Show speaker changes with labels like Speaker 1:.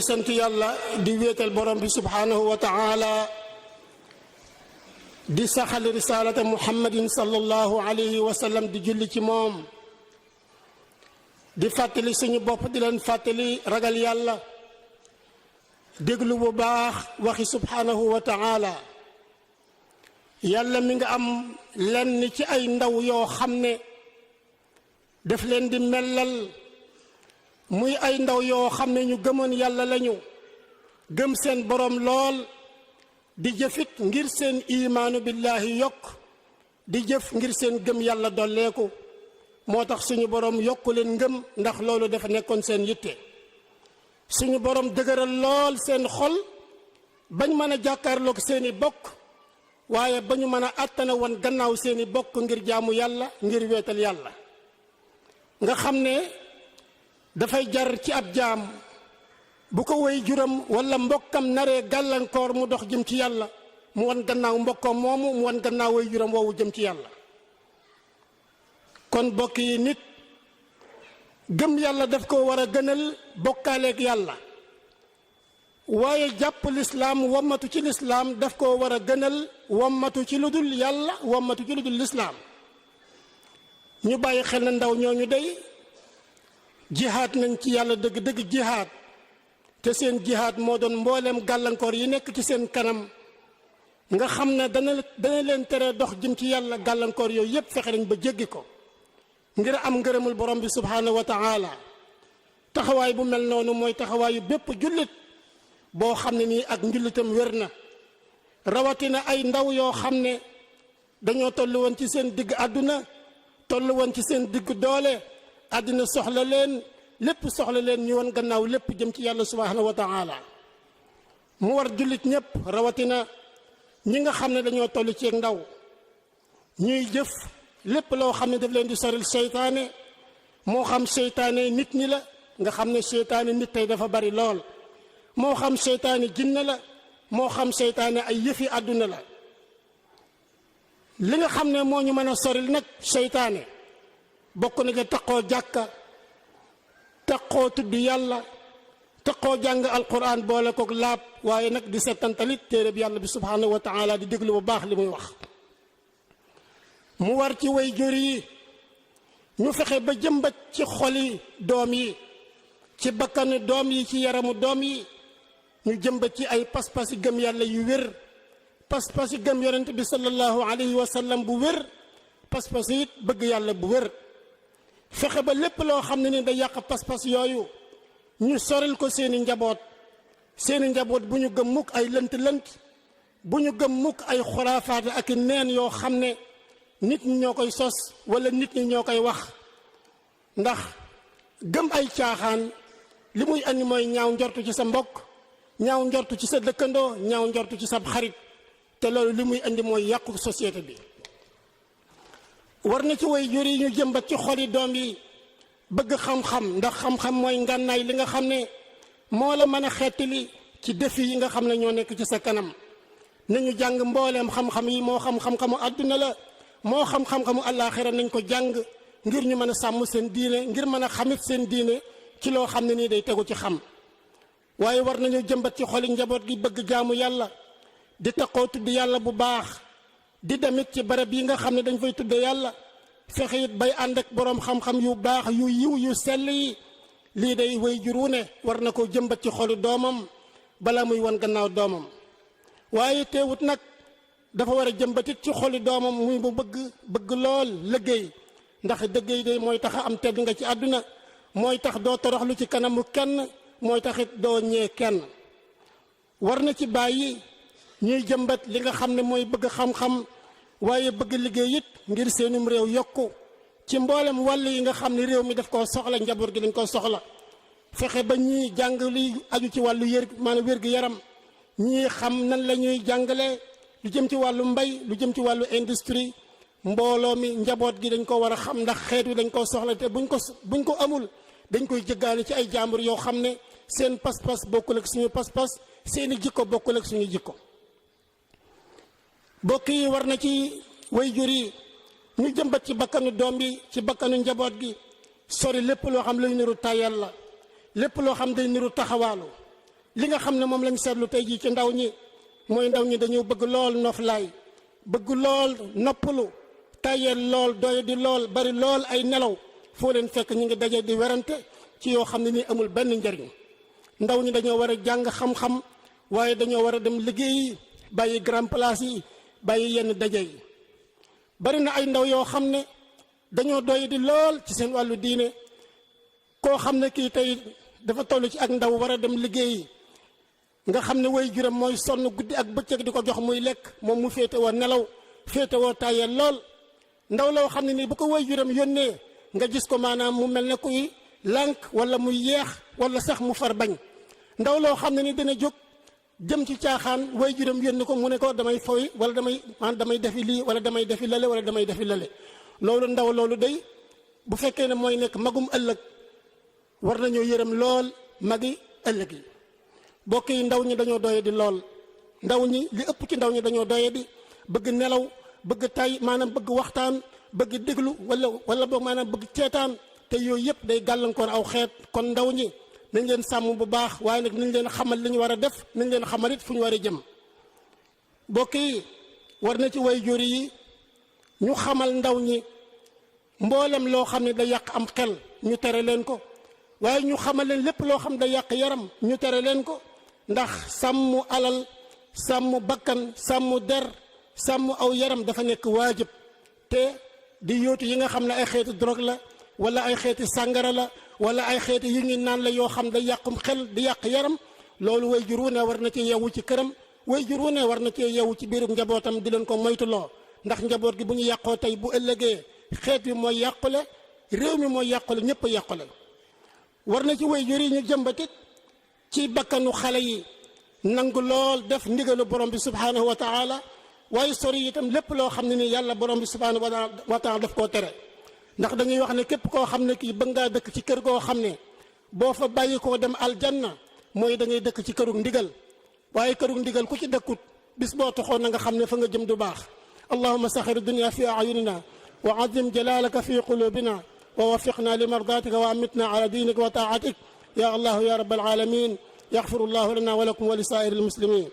Speaker 1: sant yàlla di wéetal borom bi subhanahu wa taala di saxal risalata muhammadin sallallahu alayhi wa sallam di julli ci moom di fàttali suñu bopp di leen fàttali ragal yàlla déglu bu baax waxi subhanahu wa taala yàlla mi nga am lenn ci ay ndaw yoo xam ne daf leen di mellal muy ay ndaw yoo xam ne ñu gëmoon yàlla lañu gëm seen borom lool di jëfit ngir seen imaanu billahi yokk di jëf ngir seen gëm yàlla dolleeku moo tax suñu borom yokku leen ngëm ndax loolu dafa nekkoon seen yitte suñu borom dëgëral lool seen xol bañ mën a jàkkaarloog seeni bokk waaye ba ñu mën a àttana woon gannaaw seeni bokk ngir jaamu yàlla ngir weetal yàlla nga xam ne dafay jar ci ab jaam bu ko way juram wala mbokkam naree gàllankoor mu dox jëm ci yàlla mu wan gannaaw mbokkam moomu mu wan gannaaw way juram woowu jëm ci yàlla kon bokk yi nit gëm yàlla daf ko war a gënal bokkaaleeg yàlla waaye jàpp lislaam wammatu ci lislaam daf ko war a gënal wammatu ci lu dul yàlla wammatu ci lu dul lislaam ñu bàyyi xel na ndaw ñooñu day jihaad nañ ci yàlla dëgg-dëgg jihaad te seen jihaad moo doon mbooleem gàllankoor yi nekk ci seen kanam nga xam ne dana leen tere dox jëm ci yàlla gàllankoor yooyu yépp fexe nañ ba jéggi ko ngir am ngërëmul borom bi subhanahu wa taala taxawaay bu mel noonu mooy taxawaayu bépp jullit boo xam ne nii ak njullitam wér na rawatina ay ndaw yoo xam ne dañoo toll woon ci seen digg àdduna toll woon ci seen digg doole àddina soxla leen lépp soxla leen ñu woon gannaaw lépp jëm ci yàlla subhanahu wa taala mu war jullit ñépp rawatina ñi nga xam ne dañoo toll ci ndaw ñuy jëf lépp loo xam ne daf leen di soril seytaane moo xam seytaane nit ñi la nga xam ne seytaane nit tey dafa bari lool moo xam seytaane jinne la moo xam seytaane ay yëfi àdduna la li nga xam ne moo ñu mën a soril nag seytaane bokk na ca taqoo jàkka taqoo tudd yàlla taqoo jàng alquran boole kook laab waaye nag di settantalit téere bi yàlla bi subhanahu wa taala di déglu bu baax li muy wax mu war ci way jur yi ñu fexe ba jëmbat ci xoli doom yi ci bakkanu doom yi ci yaramu doom yi ñu jëmbat ci ay pas-pasi gëm yàlla yu wér pas-pasi gëm yonent bi sallallahu alayhi wa sallam bu wér pas-pasi it bëgg yàlla bu wér fexe ba lépp loo xam ne ni da yàq pas-pas yooyu ñu soril ko seeni njaboot bu ñu gëm mukk ay lënt-lënt bu ñu gëm mukk ay xuraafaate ak neen yoo xam ne nit ñi ñoo koy sos wala nit ñi ñoo koy wax ndax gëm ay caaxaan li muy andi mooy ñaaw njortu ci sa mbokk ñaaw njortu ci sa dëkkandoo ñaaw njortu ci sa xarit te loolu li muy andi mooy yàqu société bi war na ci way jur yi ñu jëmbat ci xoli doom yi bëgg xam-xam ndax xam-xam mooy ngànnaay li nga xam ne moo la mën a xettali ci défi yi nga xam ne ñoo nekk ci sa kanam nañu jàng mbooleem xam-xam yi moo xam xam-xamu àdduna la moo xam xam-xamu àllaaxira nañ ko jàng ngir ñu mën a sàmm seen diine ngir mën a xamit seen diine ci loo xam ne nii day tegu ci xam waaye war nañu jëmbat ci xoli njaboot gi bëgg jaamu yàlla di taqoo tudd yàlla bu baax di demit ci barab yi nga xam ne dañ fay tudde yàlla fexe it bay ànd ak boroom xam-xam yu baax yu yiw yu sell yi lii day way jur wu ne war na ko jëmbat ci xolu doomam bala muy wan gannaaw doomam waaye teewut nag dafa war a jëmbatit ci xoli doomam muy bu bëgg lool liggéey ndax liggéey day mooy tax a am tedd nga ci àdduna mooy tax doo toroxlu ci kanamu kenn mooy taxit doo ñee kenn war na ci bàyyi ñuy jëmbat li nga xam ne mooy bëgg xam-xam waaye bëgg liggéey it ngir seenum réew yokku ci mboolem wàll yi nga xam ne réew mi daf koo soxla njaboot gi dañ koo soxla fexe ba ñii jàng li aju ci wàllu maanaam wér-gu-yaram ñii xam nan la ñuy jàngale lu jëm ci wàllu mbay lu jëm ci wàllu industrie mbooloo mi njaboot gi dañ ko war a xam ndax xeet wi dañ koo soxla te buñ ko amul dañ koy jëggaani ci ay jàmbur yoo xam ne seen pas-pas bokkul ak suñu pas-pas seeni jikko bokkul ak suñu jikko bokk yi war na ci waajur yi ñu jëmbat ci bakkanu doom bi ci bakkanu njaboot gi sori lépp loo xam lay niru tayal la lépp loo xam day niru taxawaalu li nga xam ne moom lañ seetlu tey jii ci ndaw ñi mooy ndaw ñi dañoo bëgg lool noflaay bëgg lool noppalu tayal lool doy di lool bari lool ay nelaw foo leen fekk ñu ngi daje di werante ci yoo xam ne nii amul benn njariñ ndaw ñi dañoo war a jàng xam-xam waaye dañoo war a dem liggéeyi bàyyi grand place yi bàyyi yenn daje yi bari na ay ndaw yoo xam ne dañoo doy di lool ci seen wàllu diine koo xam ne kii tey dafa toll ci ak ndaw war a dem liggéeyi nga xam ne way juram mooy sonn guddi ak bëccëg di ko jox muy lekk moom mu féete woo nelaw féete woo tayel lool ndaw loo xam ne nii bu ko way juram yónnee nga gis ko maanaam mu mel ne kuy lànk wala muy yeex wala sax mu far bañ ndaw loo xam ne ni dina jóg jëm ci caaxaan way juram yónni ko mu ne ko damay foy wala damay defi lii wala damay defi lale wala damay defi lale loolu ndaw loolu day bu fekkee ne mooy nekk magum ëllëg war nañoo yërëm lool magi ëllëg yi bokk yi ndaw ñi dañoo doye di lool ndaw ñi li ëpp ci ndaw ñi dañoo doye di bëgg nelaw bëgg tay maanaam bëgg waxtaan bëgg déglu wala boog maanaam bëgg ceetaan te yooyu yëpp day gàllankoor aw xeet kon ndaw ñi nañ leen sàmm bu baax waaye nag nañ leen xamal li ñu war a def nañ leen xamal it fu ñu war a jëm bokk yi war na ci way jur yi ñu xamal ndaw ñi mboolem loo xam ne da yàq am xel ñu tere leen ko waaye ñu xamal leen lépp loo xam da yàq yaram ñu tere leen ko ndax sàmm alal sàmm bakkan sàmm der sàmm aw yaram dafa nekk waajib te di yóotu yi nga xam ne ay xeeti drogue la wala ay xeeti sàngara la wala ay xeeti yu ñu naan la yoo xam da yàqum xel di yàq yaram loolu way jur wu ne war na ci yeewu ci këram way jur wu ne war na ci yeewu ci biiru njabootam di leen ko moytuloo ndax njaboot gi bu ñu yàqoo tey bu ëllëgee xeet bi mooy yàqule réew mi mooy yàqule ñëpp a yàqule war na ci way jur yi ñu jëmbatit ci bakkanu xale yi nangu lool def ndigalu borom bi subhanahu wa taala waaye sori itam lépp loo xam ne ni yàlla borom bi subhanahu wa taala daf koo tere ndax dañuy wax ne képp koo xam ne kii bëgg ngaa dëkk ci kër goo xam ne boo fa bàyyi koo dem aljanna mooy da ngay dëkk ci kërug ndigal waaye kërug ndigal ku ci dëkkut bis boo toxoon na nga xam ne fa nga jëm du baax allahuma saxir dunia fi ayunina wa azim jalalaka fi qulubina wa wafiqna li mardatika wa amitna ala dinika wa taatik ya allahu ya rabbal alamin yaxfiru llahu lana wa lakum wa li saa'iri almuslimin